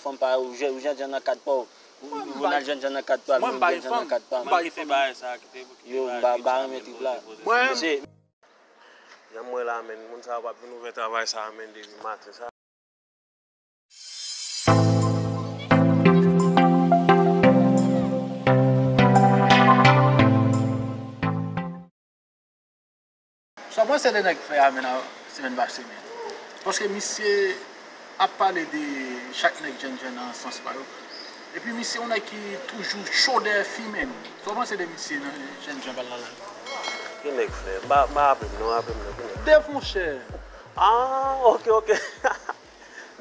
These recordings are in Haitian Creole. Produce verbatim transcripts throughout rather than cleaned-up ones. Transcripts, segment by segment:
Fanm pa ou, ou jèn jan nan kad pa w. Ou, ou nan jèn jan nan kad pa l, mwen m pa gen fanm. M pa gen fanm. Yo, m pa, m pa renmen trip la. Mwen, mesye, jan m wè la, menn, moun sa yo p ap vin ouvè travay sa a, menn, depi maten sa. Sa w panse de nèg flè a, menn, semèn pase, menn? Paske misye ap pale de chak nèg jènjan nan sans pa yo. Epi misye yon nèg ki toujou cho dèyè fi, menn. Sa w panse de misye nan jènjan pa l la la? Ki nèg flè? M pa, m pa raple m non, raple m non, ki nèg? Dev, monchè. Ah, ok, ok.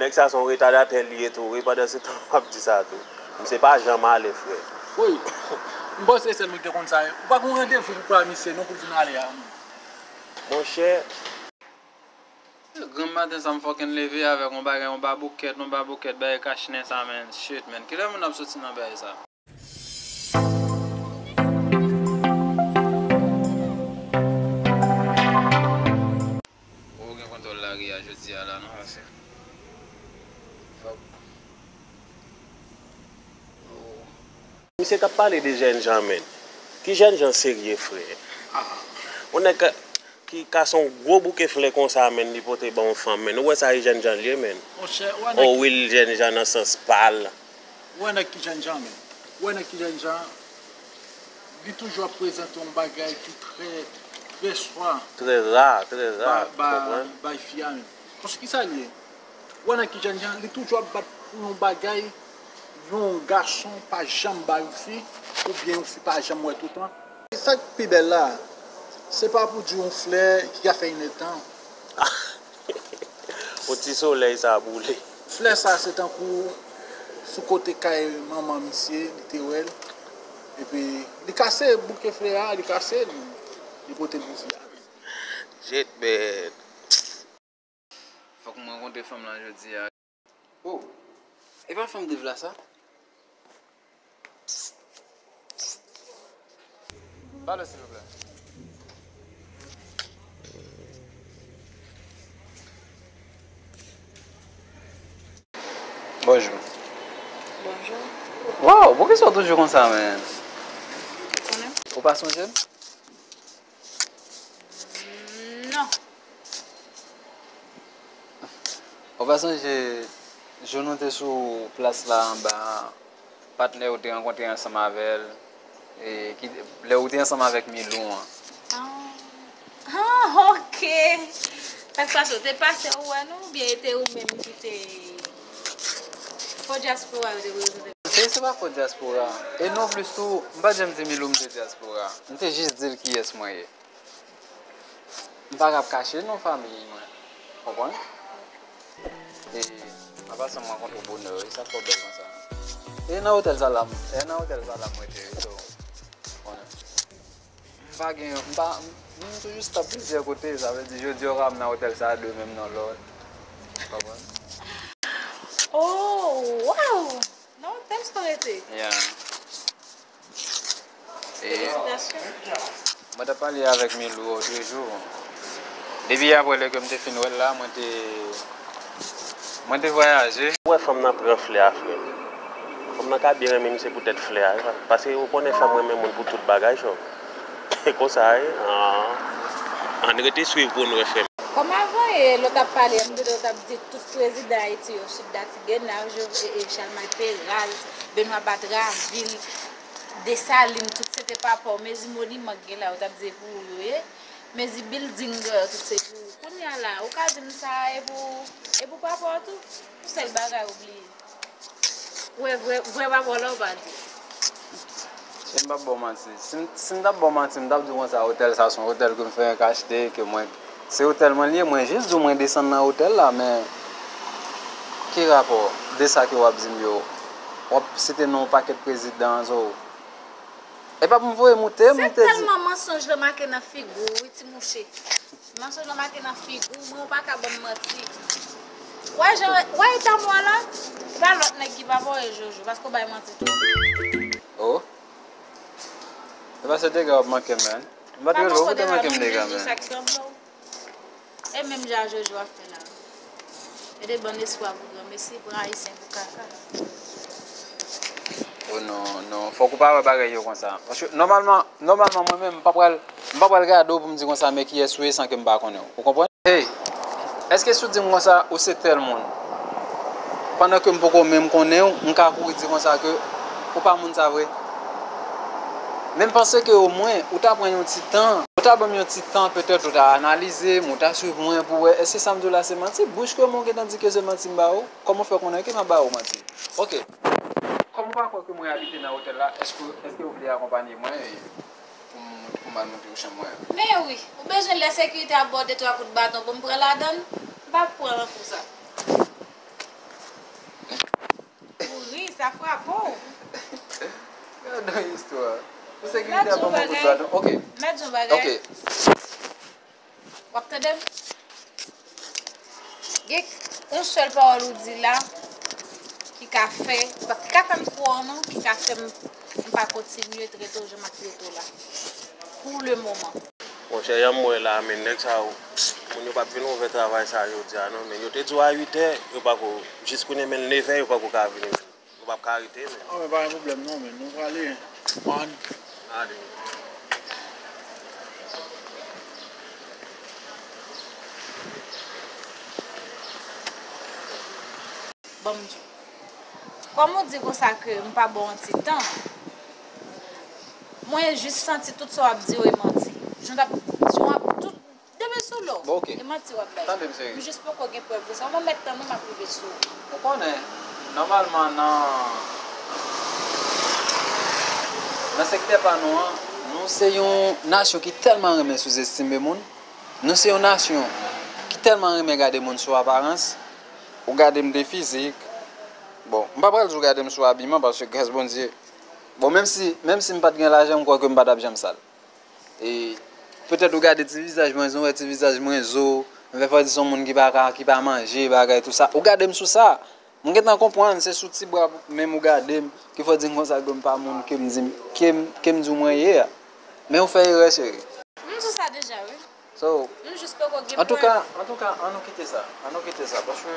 Nèg sa se yon retadatè li ye tou, wi, pandan se tan w ap di sa tou. Misye pa janm ale, frè. Wi. M panse se sèl mwen ki te konn sa. Ou pa gen yon randevou pou pran misye non pou l vin ale a, non. Monchè. Granm maten sa m fucking leve avèk yon bagay, yon baboukèt, yon baboukèt, bagay kachnen sa, menn. Shit, menn. Kilè moun ap soti nan bagay sa? Ou gen kontwòl lari a jodi a la, non? Fòk. Misye t ap pale de jènjan, menn. Ki jènjan serye, frè? Yon nèg ka, ki kase yon gwo bouke flè konsa, menn, li pote ba yon fanm, menn. Ou wè sa e jènjan l ye, menn? Monchè, ou wè nèg. Oh, wi, l jènjan nan sans pa l. Ou wè nèg ki jènjan, menn. Ou wè nèg ki jènjan, li toujou ap prezante yon bagay ki trè, trè swa. Trè ra, trè ra, ba, ba, ou konprann? Bay fi a, menn. Paske kisa l ye? Ou wè nèg ki jènjan, li toujou ap bat pou yon bagay, yon gason pa janm ba yon fi, oubyen yon fi pa janm wè toutan. E sa k pi bèl la, se pa pou di yon flè ki ka fè inèdtan. Yon ti solèy sa boule. Flè sa se tankou sou kote kay manman misye, li te wè l. Epi li kase bouke flè a, li kase l, li pote l pou fi a. Jet bèt. Fòk mwen rankontre fanm lan jodi a. Oh, e pa fanm Dave la sa? Pale, silvouplè. Bonjou. Bonjou. Wow, poukisa w toujou konsa, menn? Konnen. Ou pa sonje m? Non. Ou pa sonje jou nou te sou plas la anba, patnè ou te rankontre ansanm avè l, e, ki, lè ou te ansanm avèk Milou an? Ah, ah, ok. Sa k pase, ou te pase ou wè nou, oubyen e te ou menm ki te fo dyaspora yo te prezante? Se, se pa fo dyaspora. E non plis tou, m pa t janm di Milou m se dyaspora. M te jis di l kiyès mwen ye. M pa ka ap kache non fanmi mwen. Konprann? E, apa sa m rankontre bonè, e sa k fè w bèl konsa. E nan otèl sa la, e nan otèl sa la mwen te, so, konnen. M pa gen, m pa, m, m toujou stop plizyè kote, sa vle di jodi a w ka wè m nan otèl sa, demen m nan lòt. Konprann? Oh, wow! Nan otèl sa w rete? Yeah. E, felisitasyon. Mwen t ap pale avèk Milou otrejou. Depi apre lè ke m te fin wè l la, mwen te, mwen te vwayaje. Ou wè fanm nan pran flè a, frè m. Fanm nan ka byen renmen misye poutèt flè a, paske ou konnen fanm renmen moun pou tout bagay, cho. E konsa, e, an, ann rete swiv pou n wè, frè m. Kòm avan, e, lè w t ap pale, m tande w t ap di tout prezidan Ayiti yo, Chit Dati, Genard, Jovenel, e, e, Chalmay Peralt, Benoît Batraville, Desalin, tout se te papa w. Mezi moniman k gen la, yo t ap di e pou ou yo ye. Mezi bilding, euh, tout se pou ou. Kounye a la, ou ka di m sa e pou, e pou papa w tou? Yon sèl bagay ou bliye. Ou wè vrè, vrè papa w la, ou pa di. Si m p ap ba w manti, si m, si m t ap ba w manti, m t ap di w konsa, otèl sa se yon otèl ke m fè renk achte, ke mwen, se otèl mwen li ye, mwen jis di w mwen desann nan otèl la, men ki rapò de sa ke w ap di m yo? W ap site non yon pakèt prezidan, so, e pa pou m voye moute, m te di. Se tèlman mansonj lan make nan figi w, wi, ti mouche. Mansonj lan make nan figi w, men w pa ka ban m manti. W wè jan, w wè eta mwen la? E pa lòt nèg ki pa voye Jojo, paske w bay manti twòp. Oh. E pa se dega w ap manke m, menn. M pa t rele w pou te manke m dega, menn. E menm jan Jojo ap fè la. E de bann espwa pou granmesi. Se pran Ayisyen pou kaka. Oh non, non, fòk ou pa wè bagay yo konsa. Paske nòmalman, nòmalman mwen menm, m pa pral, m pa pral gade w pou m di konsa, men kiyès ou ye san ke m pa konnen w. Ou konprann? Hey, èske si w di m konsa, ou se tèl moun, pandan ke m poko menm konnen w, m ka kouri di konsa ke ou pa moun sa vre? Men m panse ke omwen, ou ta pran yon ti tan, ou ta ban m yon ti tan, petèt ou ta analize m, ou ta swiv mwen pou wè, èske sa m di w la se manti? Bouch ke mwen w gentan di ke se manti m ba ou, kòman w fè konnen ke m ap ba ou manti? Ok. Kòm ou pa kwè ke mwen abite nan otèl la, èske, èske ou vle akonpanye mwen e pou m, pou m al montre w chanm mwen an? Men wi, ou bezwen lè sekirite ap ba w de twa kout baton pou m pran ladann? M p ap pran nan kou sa. Ou ri, sa frape w. Gade yon istwa. Pou sekirite ap ban mwen kout baton. Ok. M ap di w yon bagay. Ok. W ap tande m? Gen yon sèl pawòl ou di la ki ka fè, ki ka fè m twò non, ki ka fè m, m pa kontinye trete w jan m ap trete w la. Pou le moman. Monchè, jan m wè la, men nèg sa yo, moun yo p ap vin ouvè travay sa jodi a non, men yo te di w a uit è, yo pako, jis kounye a men nevè, yo pako ka vini. Nou p ap ka rete, men. Ah, men pa gen pwoblèm non, men nou prale. One. Gade. Ban m di w. Kòm ou di konsa ke m pa ba w yon ti tan, mwen jis santi tout sa w ap di yo e manti. Jan w ap, jan w ap tout Depi sou lòv. Bon, ok. E manti w ap bay. Tande m serye. M jis poko gen prèv de sa. Ou mèt tann ou, m ap rive sou ou. Ou konnen, nòmalman, nan, nan sektè pa nou an, nou se yon nasyon ki tèlman renmen souzestime moun. Nou se yon nasyon ki tèlman renmen gade moun sou aparans. Ou gade m de fizik. Bon, m pa pral di w gade m sou abiman, paske gras Bondye. Bon, menm si, menm si m pa t gen lajan, m kwè ke m pa t ap janm sal. E petèt ou gade ti vizaj mwen, jan w wè ti vizaj mwen, zo, m fè fò di se yon moun ki pa ka, ki pa manje, bagay tou sa. Ou gade m sou sa. M gentan konprann, se sou ti bra menm ou gade m, ki fò di m konsa ke m pa moun ke m di, ke m, ke m di w mwen ye a. Men ou fè erè, cheri. M di w sa deja, wi. So, m jis poko gen prèv. Antouka, antouka, an nou kite sa. An nou kite sa, paske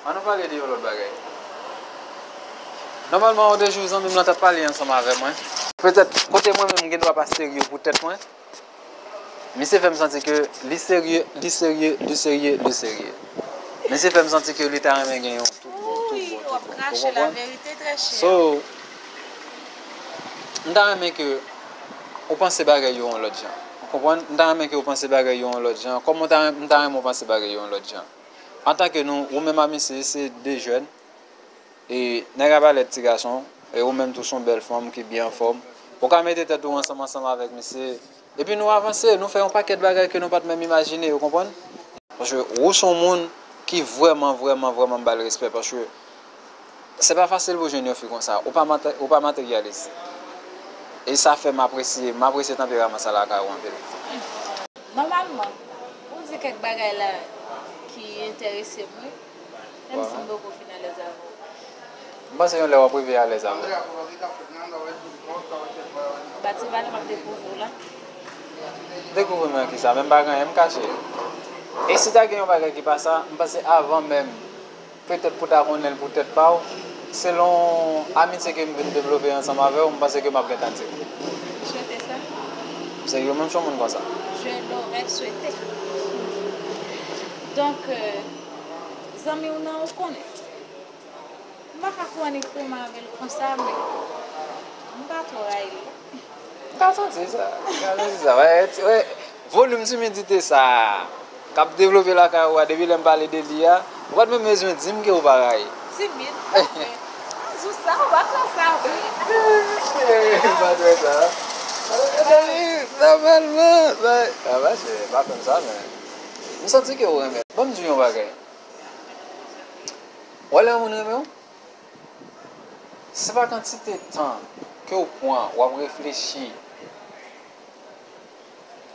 an nou pale de yon lòt bagay. Nòmalman, yon de jou, zanmi m lan t ap pale ansanm avè mwen. Petèt, kote mwen menm, m gen dwa pa serye pou tèt mwen. Misye fè m santi ke li serye, li serye, li serye, li serye. Misye fè m santi ke li ta renmen gen yon tout bon, tout bon, tout bon. Ou konprann? So, m ta renmen ke ou panse bagay yo yon lòt jan. Ou konprann? M ta renmen ke ou panse bagay yo yon lòt jan. Kòm ou ta, m ta renmen ou panse bagay yo yon lòt jan. Antanke nou, ou menm a misye, se de jèn, e nèg a pa lèd ti gason, e ou menm tou se yon bèl fanm ki byen anfòm. Ou ka mete tèt ou ansanm, ansanm avèk misye, epi nou avanse, nou fè yon pakèt bagay ke nou pa t menm imajine, ou konprann? Paske ou se yon moun ki vrèman, vrèman, vrèman m ba l respè, paske se pa fasil pou jwenn yon fi konsa. Ou pa mate-, ou pa materyalis. E sa fè m apresye, m apresye tanperaman sa lakay ou anpil. Nòmalman, ou di kèk bagay la ki enterese m, wi. Menm si m poko fin alèz avè w. M panse yon lè w ap rive alèz avè m. Ba ti valè m ap dekouvri w la. Dekouvri mwen kisa? Men m pa gen anyen m kache. E si ta gen yon bagay ki pa sa, m panse avan menm, petèt pou ta konnen l pou tèt pa w, selon amitye ke m vin devlope ansanm avè w, m panse ke m ap gentan di w. M swete sa. Se yo menm se yon moun konsa. Je l'aurais souhaité. Donk, euh, zanmi w nan, ou konnen. M pa ka kwanik kouman avè l konsa, men m pa twò rayi l. M ka santi sa. M ka santi sa. Wè, ti, wè, volim timidite sa a k ap devlope lakay ou a, depi lè m pale de li a, ou pa t menm bezwen di m ke ou pa rayi. Timid? Yon jou sa, ou pa t wè sa vre. Ou pa t wè sa. Nòmalman, sa, sa mache, pa fè m sa, men m santi ke ou renmen. Ban m di w yon bagay. Ou wè lè yon moun renmen w, se pa kantite tan ke w pran, w ap reflechi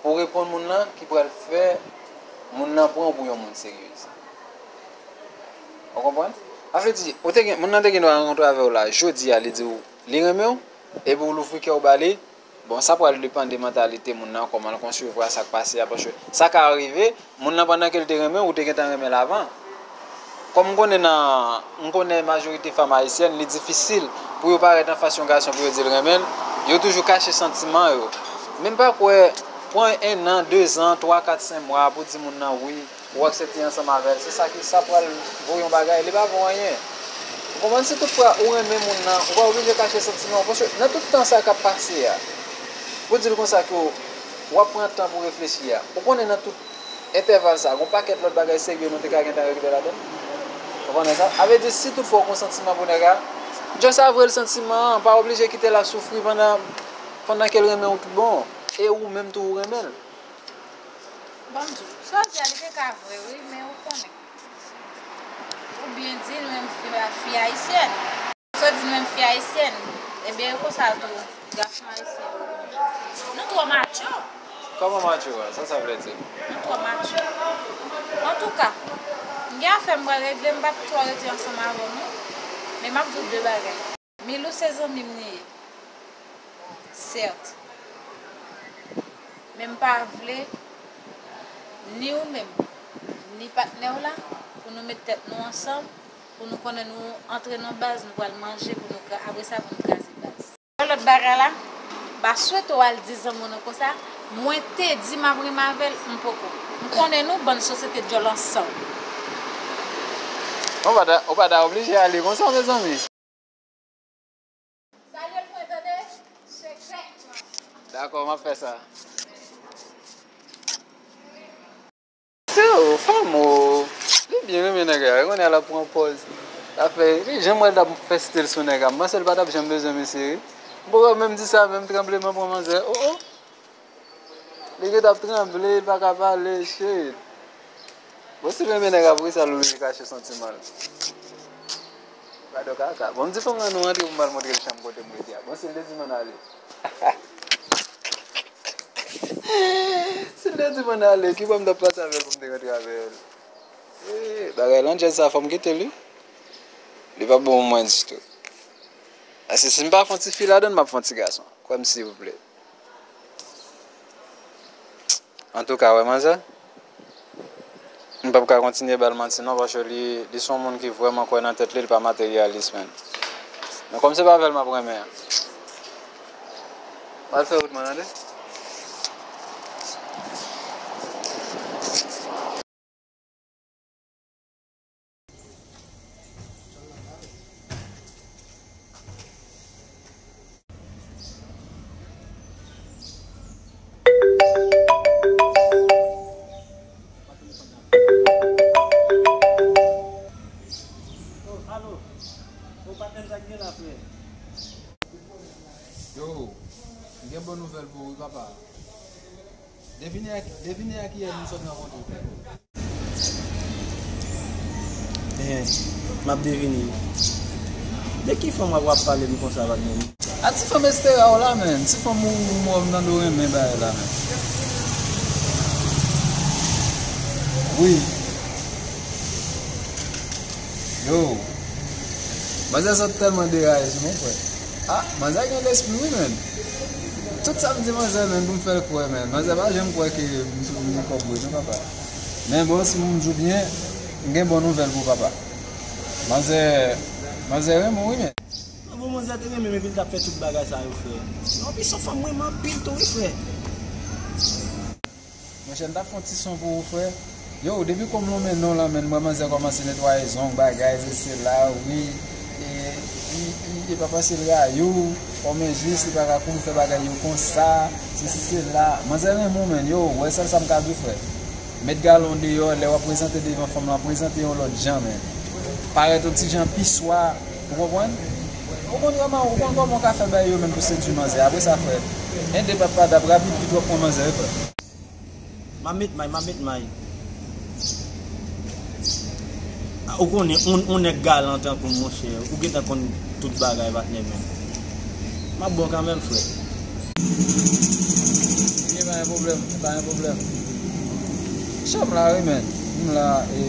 pou w reponn moun nan ki pral fè moun nan pran w pou yon moun seryez. Ou konprann? Sa vle di, ou te gen, moun nan te gen dwa rankontre avè w la, jodi a, li di w li renmen w, epi w louvri kè w ba li, bon, sa pral depann de mantalite moun nan, kòman l konsevwa sa k pase a, paske sa ka rive, moun nan pandan ke l te renmen w, ou te gentan renmen l avan. Kòm m konnen nan, m konnen majorite fanm ayisyèn, li difisil pou yo parèt anfas yon gason pou yo di l renmen l, yo toujou kache santiman yo. Men m pa kwè, pran en an, de zan, twa, kat, senk mwa pou di moun nan wi, ou aksepte ansanm avè l, se sa ki sa pral voye yon bagay, li pa vo anyen. Ou konprann? Si toutfwa ou renmen moun nan, ou pa oblije kache santiman w, paske nan tout tan sa k ap pase a, pou di l konsa ke w ap pran tan pou reflechi a, ou konnen nan tout entèval sa, gon pakèt lòt bagay serye nou te ka gentan regle ladan l. Ou konnen sa? A vle di, si toutfwa w gon santiman pou nèg la, just avwe l santiman an, pa oblije kite l ap soufri pandan, pandan ke l renmen w tout bon, e ou menm tou ou renmen l. Ban m di w, sa w di a, li te ka vre, wi, men ou konnen. Ou byen di, nou menm fi, fi ayisyèn. Sa w di, nou menm fi ayisyèn. Ebyen, e konsa tou, gason ayisyen. Nou twò macho. Kòman macho a? Sa sa vle di? Nou twò macho. Antouka, m gen afè m pral regle, m p ap twò rete ansanm avè w, non. Men m ap di w de bagay. Milou se zanmi m li ye. Sèt. Men m pa vle, ni ou menm, ni patnè w la, pou nou met tèt nou ansanm, pou nou konnen nou antre nan baz, nou pral manje, pou nou kra-, apre sa, pou nou kraze baz. Yon lòt bagay la, m pa swete w al di zanmi w nan konsa, mwen te di m ap renmen avè l, m poko. M konnen nou, bann sosyete dyòl ansanm. Ou pa ta, ou pa ta oblije ale konsa, mezanmi. Salye l pou mwen, tande? Sekrètman. Dakò, m ap fè sa. Se ou, fanm ou. Li byen renmen nèg la, kounye a l ap pran pòz. L ap fè, li janm wè l t ap fè stil sou nèg la. M panse l pa t ap janm bezwen misye, wi. M poko menm di sa, menm tranbleman pran manzè. Oh, oh. Li gentan ap tranble, li pa ka pale, shit. Bon, si renmen nèg apre sa, l oblije kache santiman l. Gade kaka. Bon, m di fanm nan nou antre pou m al montre l chanm kote m rete a. Bon, si l te di m ann ale. Si l te di m ann ale, ki bò m t ap pase avè l pou m te rantre avè l? Eh, bagay landjèz sa, fò m kite l, wi. Li p ap bon pou mwen ditou. Paske si m pa fè yon ti fi ladan l, m ap fè yon ti gason. Kwè m, silvouplè. Antouka, wè manzè, m p ap ka kontinye ba l manti non, paske li, li se yon moun ki vrèman kwè nan tèt li, li pa materyalis, menn. Men kòm se pa avè l m ap renmen an, m al fè wout mwen, tande? Alo. O, patnè m, sa k gen la, frè? Yo, m gen bon nouvèl pou ou, wi, papa. Devine a, devine a kiyès m sot rankontre. Enhen, m ap devine. De ki fanm w ap, w ap pale m konsa, patnè m? A ti fanm Estera w la, menn. Ti fanm ou, ou mò m tande w renmen bagay la, menn. Wi. Yo. Manzè sot tèlman deraye sou mwen, frè. Ah, manzè gen lespri, wi, menn. Tout sa m di manzè, menn, pou m fè l kwè, menn. Manzè pa janm kwè ke m sou moun kòb vre, non, papa. Men bon, si m di w byen, m gen bon nouvèl pou w, papa. Manzè, manzè renmen w, wi, menn. Bon, manzè te renmen m epi l t ap fè tout bagay sa yo, frè. Yon pis yon fanm renmen anpil tou, wi, frè. Monchè, m t ap fè yon ti son pou ou, frè. Yo, depi kòm lonmen non lan, menn, m wè manzè kòmanse netwaye zong, bagay, sesi sela, wi. E, li, li, li pa panse l rayi w, kòm enjis, li pa ka konn fè bagay yo konsa, sesi sela. Manzè renmen w, menn, yo, wè sèl sa m ka di w, frè. Met galon deyò, lè w ap prezante devan fanm lan, prezante yon lòt jan, menn. Parèt yon ti jan pi swa, ou konprann? Ou konn kòman, ou konn kòman w ka fè bagay yo, menn, pou sedui manzè. Apre sa, frè, ede papa dab rapid vit w ap pran manzè, wi, frè. M ap met may, m ap met may. Ah, ou konnen, on, on nèg galan tankou m, monchè, ou gentan konn tout bagay, patnè m. M ap bon kanmenm, frè. Gen pa gen pwoblèm, pa gen pwoblèm. Chan m la, wi, menn. M la, e.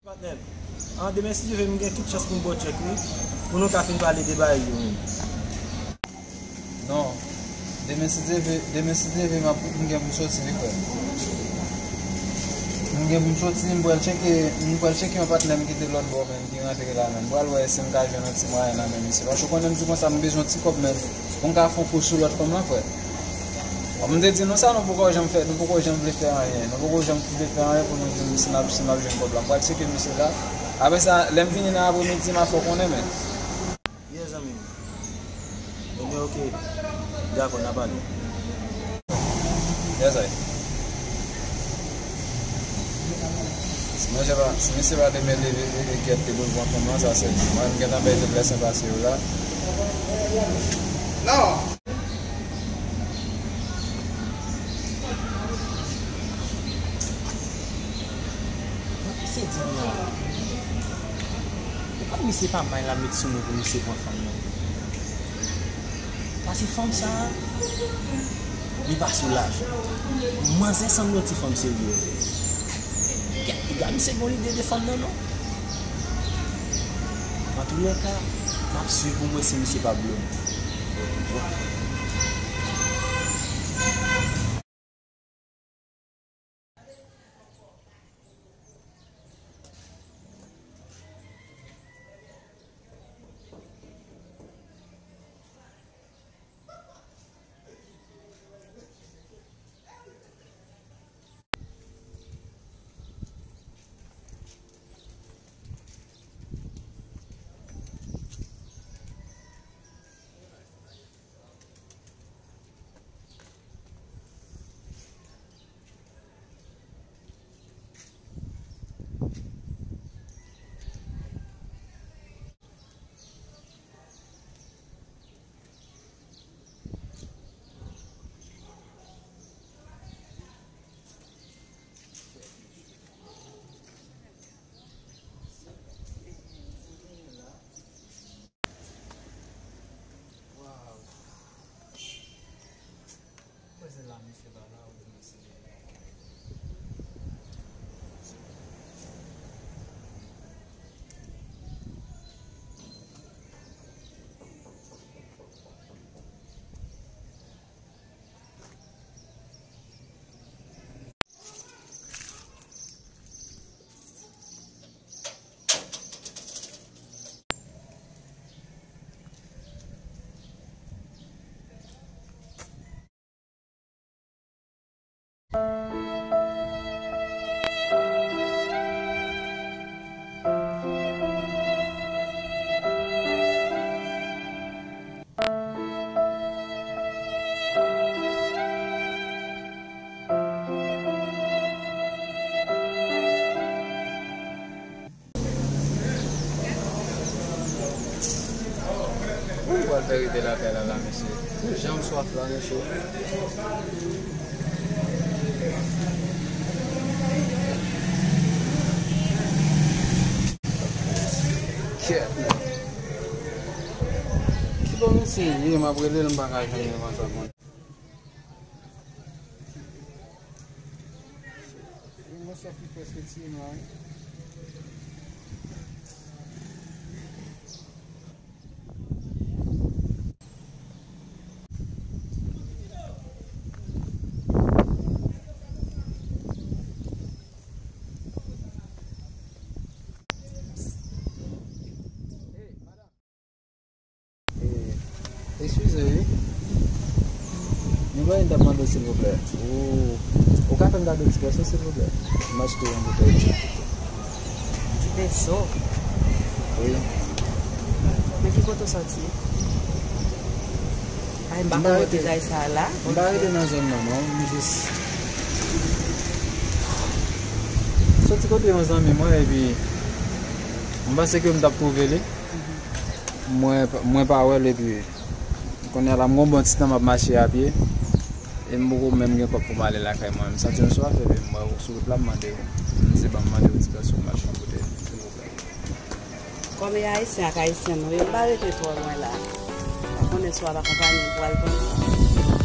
Patnè m, an demen, si Dye vle, m gen tout chans pou m ba w tchèk, wi. Pou nou ka fin pale de bagay yo, menn. Non. Demen si Dye vle, demen si Dye vle, m ap, m gen pou m soti, wi, frè. M M gen pou m soti, m pral tcheke, m pral tcheke yon patnè m ki te lòt bò, men, ki rantre la, men. M pral wè si m ka jwenn yon ti mwayen nan men misye. Paske w konnen m di konsa, m bezwen yon ti kòb, men, pou m ka fè yon kou sou lòt fanm lan, frè. Bon, m te di nou sa, nou poko janm fè, nou poko janm vle fè anyen. Nou poko janm vle fè anyen pou nou di m si n ap, si n ap jwenn kòb la. M pral tcheke misye la. Apre sa, lè m vini nan apremidi, m a fè w konnen, men. Yes, zanmi m. Ebyen, oke. Dakò, n a pale. Yes, I. Si manje pa, si misye pa te mele, e, e, kèt te pou l pran fanm lan, sa se mwen, m gentan bay tout lèson pase yo la. Non. Misye di m nan. Ou konn misye pa may la met sou nou pou misye pran fanm nan. Pase fanm sa a, li pa sou laj. Manzè sanble yon ti fanm serye. Gad, gad misye gon lide de fanm nan non. Antoulèka, m ap swiv pou m wè si misye pa blow m. Waw. Mwen se la, mesye, ba la, ou di mesye. Ou pral fè rive lakay la, la, mesye. Jan m swaf la, mesye. Kèt. Ki bò mesye ye, m ap rele l, m pa ka jwenn li konsa, bon. Mwen chèf li prèske tiye m la, wi. Eh, eskize, wi. Yon bagay m t ap mande w, silvouplè. Ou, ou ka fè m gade yon ti pòsyon, silvouplè? M achte yon boutèy. Ti pèso? Wi. Men ki kote w sòti? Ay, m pa konn kote zay sa a la. M pa rete nan zòn nan, non. M jis soti kote yon zanmi mwen, epi m panse ke m t ap twouve li. Mwen, mwen pa wè l, epi kounye a la, m gon bon ti tan m ap mache a pye, e m poko menm gen kòb pou m ale lakay mwen. M santi m swaf, epi m wè w sou wout la, m mande w, m di, "Ban m mande w ti pèso pou m achte yon boutèy, silvouplè." Kòm e Ayisyen ak Ayisyèn nou ye, m pa rete twò lwen la. Ou konnen si w ap akonpanye m pou al pran.